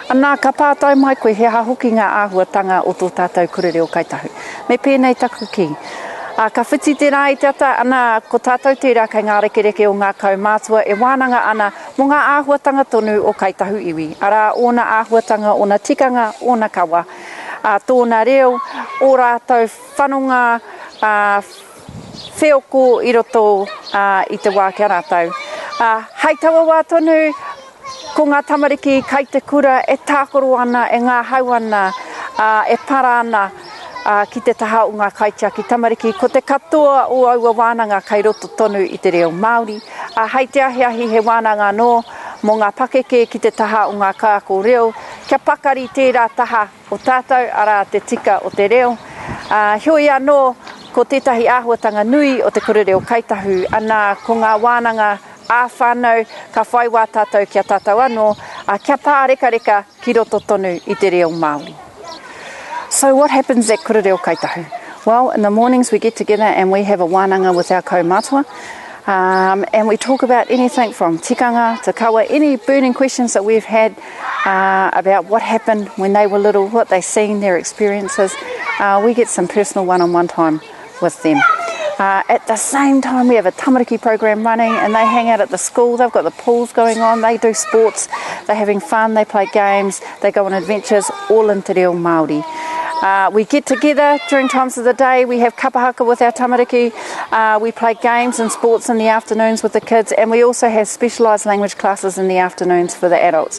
Anā, ka pātai mai koe he aha hoki ngā āhuatanga o tō tātou kura reo Kāi Tahu. Me pēnei taku kī. Ā, ka whiti te rā i te ata, anā, ko tātou tērā kei ngā rekereke o ngā kaumātua e wānanga ana mō ngā āhuatanga tonu o Kāi Tahu iwi, arā, ōna āhuatanga, ōna tikanga, ōna kawa, ā, tōna reo, ō rātou whanonga, ā, wheoko i roto, ā, i te wā ki a rātou. Ā, hei taua wā tonu, Ko ngā tamariki kai te kura e tākaro ana, e ngahau ana, ā, e para ana ki te taha o ngā kaitiaki tamariki. Ko te katoa o aua wānanga kai roto tonu i te reo Māori. Ā, hei te ahiahi he wānanga anō mō ngā pakeke ki te taha o ngā kaiako reo, kia pakari tērā taha o tātou, arā, te tika o te reo. Ā, heoi anō, ko tētahi āhuatanga nui o te Kura Reo Kāi Tahu, anā, ko ngā wānanga ā-whānau, ka whai wā tātou ki a tātou anō, ā, kia pārekareka ki roto tonu i te reo Māori. So what happens at Kura Reo Kāi Tahu? Well, in the mornings we get together and we have a wānanga with our kaumātua, um, and we talk about anything from tikanga to kawa, any burning questions that we've had uh, about what happened when they were little, what they seen, their experiences. Uh, we get some personal one-on-one time with them. Uh, at the same time, we have a tamariki program running and they hang out at the school. They've got the pools going on, they do sports, they're having fun, they play games, they go on adventures, all in te reo Māori. Uh, we get together during times of the day, we have kapahaka with our tamariki, uh, we play games and sports in the afternoons with the kids, and we also have specialised language classes in the afternoons for the adults.